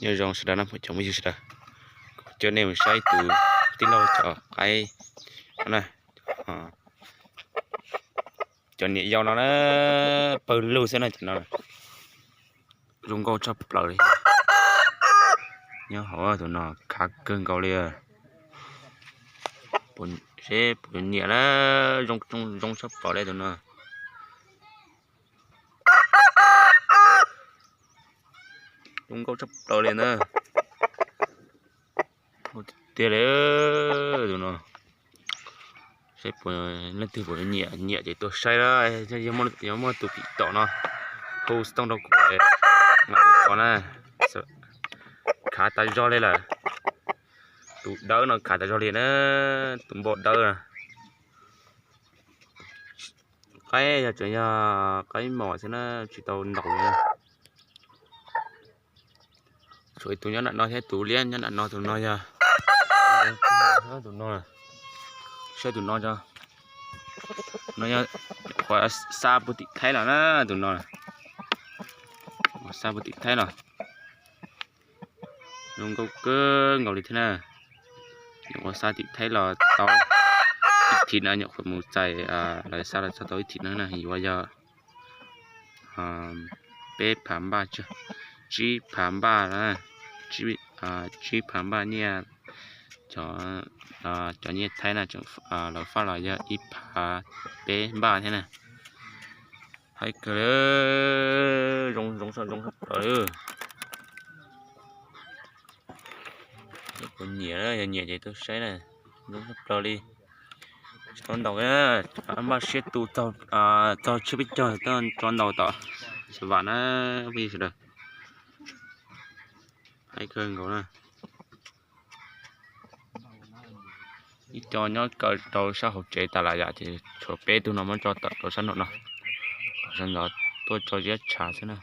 Nyob zoo sawv daws na, phooj ywg sawv daws, kuv coj nej mus saib tus tij laug cov qaib na, cov niam yau no na, pawg lug xwb na cov no. Zoo nkauj tshaj plaws li. Nyob hauv tus no khav kawg nkaus li. Seb puas nyiam na, zoo tshaj plaws li tus no. Zoo nkauj tshaj plaws li ntag. Tiag li tus no. Seb puas, leej twg puas nyiam, nyiam ces tuaj saib na. Yog muaj tus phim tom no hu xov tooj rau kuv, mas tuaj tos na. Khav tas zog li lawm. Tus dawb no khav tas zog li na, tus npau dawb na. Qaib yog tseem yog qaib mos xwb na, tsis tau ntaus li. Tshuav tus nyob nram no thiab, tus liab nyob nram no, tus no yog, tus no, saib tus no, no yog nyuam qhuav xa puag tim Thaib los na, tus no, xa puag tim Thaib los. Zoo nkauj kawg nkaus li thiab na. Nyuam qhuav xa tim Thaib los tau ib thim no, nyuam qhuav mus txais, lawv xa los txog tau ib thim no na, yuav yog peb phav npaj, tsib phav npaj, tsib phav npaj nyiaj. Cov nyiaj Thaib na, lawv faj los yog ib phav peb npaj thiab na. Haib kawg li, zoo zoo zoo tshaj plaws li. Puas nyiam, yog nyiam ces tuaj saib na, zoo tshaj plaws li. Tsis tau ntaus, npaj siab tu txog tshiab peb caug tso ntaus tom Xav Vam na, phooj ywg sawv daws. Haib kawg nkaus na. Ib co nyob kaw rau sab hauv tsev tas lawm yom, ces tshuav peb tug no muab tso tawm rau sab nraum no. Sawv ntxov tuaj tso ziab tshav xwb na.